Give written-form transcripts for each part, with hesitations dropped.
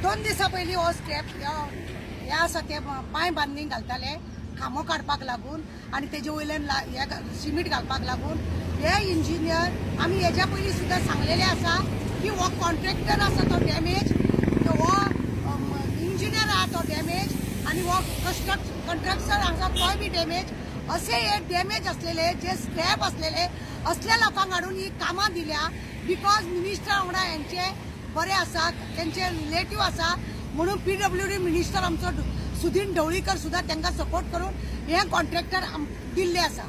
2 दिसां पयलीं हो स्क्रॅप हे आसा ते पांय बांदणी घालताले खांबो काडपाक लागून आनी तेजे वयल्यान हे सिमीट घालपाक लागून. हे इंजिनियर, आमी हेज्या पयलीं सुद्दां सांगलेलें आसा की हो कॉन्ट्रॅक्टर आसा तो डॅमेज, हो इंजिनियर आहा तो डॅमेज आनी हो कंस्ट्रक्शन आसा तोय बी डॅमेज. असे हे डॅमेज असलेले, जे स्क्रॅप असलेले, असल्या लोकांक हाडून ही कामां दिल्या, because minister वांगडा हेंचे बरे आसा, तेंचे रिलेटीव आसा म्हणून पीडब्ल्यूडी मिनिस्टर आमचो सुदीन ढवळीकर सुद्दां तांकां सपोर्ट करून हे कॉन्ट्रॅक्टर दिल्ले आसा.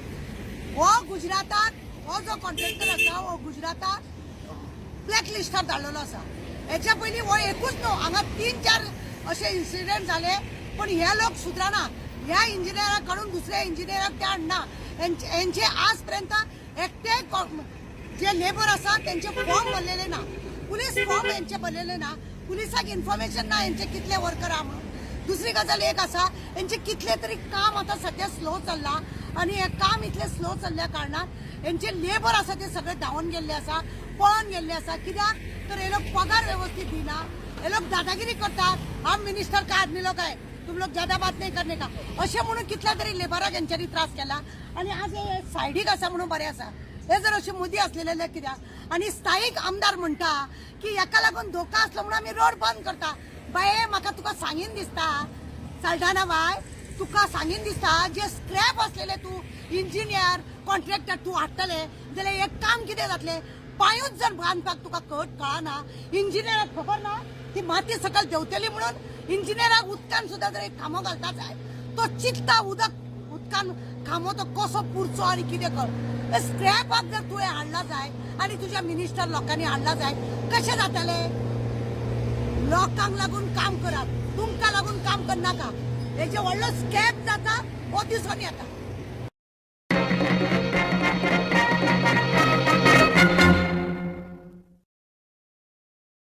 हो गुजराताक हो जो कॉन्ट्रॅक्टर आसा, हो गुजराताक ब्लॅक लिस्टार धाडलेलो आसा. हेच्या पयलीं हो एकूच न्हू, हांगा तीन चार अशे इन्सिडंट जाले, पण हे लोक सुदराना. ह्या इंजिनियराक काडून दुसऱ्या इंजिनियराक ते हाडना. हेंचे आज पर्यंत एकटे जे लेबर आसा तेंचे फॉर्म भरलेले ना, पुलीस फॉर्म हेंचे भरलेले ना, पुलिसाक इन्फॉर्मेशन ना हेंचे कितले वर्कर आहा म्हणून. दुसरी गजाल एक आसा, हेंचे कितले तरी काम आतां सध्या स्लो चल्ला आनी हें काम इतलें स्लो चल्ल्या कारणान हेंचे लेबर आसा ते सगळे धांवन गेल्ले आसा, पळोन गेल्ले आसा. कित्याक तर हे लोक पगार व्यवस्थित दिना, हे लोक दादागिरी करतात. "हम मिनिस्टर का आदमी लोक आहे, तुम लोग ज्यादा बात नहीं करने का," अशें म्हणून कितल्या तरी लेबराक हेंच्यांनी त्रास केला. आनी आज हे सायडीक आसा म्हणून बरें आसा. हे जर अशे मदीं आसलेले कित्याक? आनी स्थायीक आमदार म्हणटा की हेका लागून धोका आसलो म्हणून आमी रोड बंद करता. बाये, म्हाका तुका सांगीन दिसता, सलदाना बाय, तुका सांगीन दिसता, जे स्क्रॅप असलेले तूं इंजिनियर कॉन्ट्रॅक्टर तूं हाडटले जाल्यार हे काम कितें जातलें? पांयूच जर बांदपाक तुका कळना, इंजिनियराक खबर ना ती माती सकयल देंवतली म्हणून, इंजिनियराक उदकान सुद्दां जर एक खांबो घालता जाय, तो चिंतता उदक उदकान खांबो तो कसो पुरचो आनी कितें कर. स्क्रॅपाक जर तुवें हाडला जाय आनी तुज्या मिनिस्टर लोकांनी हाडला जाय, कशें जातलें? लोकांक लागून काम करात, तुमकां लागून काम करनाका. हेजे व्हडलो स्कॅम जाता हो दिसून येता.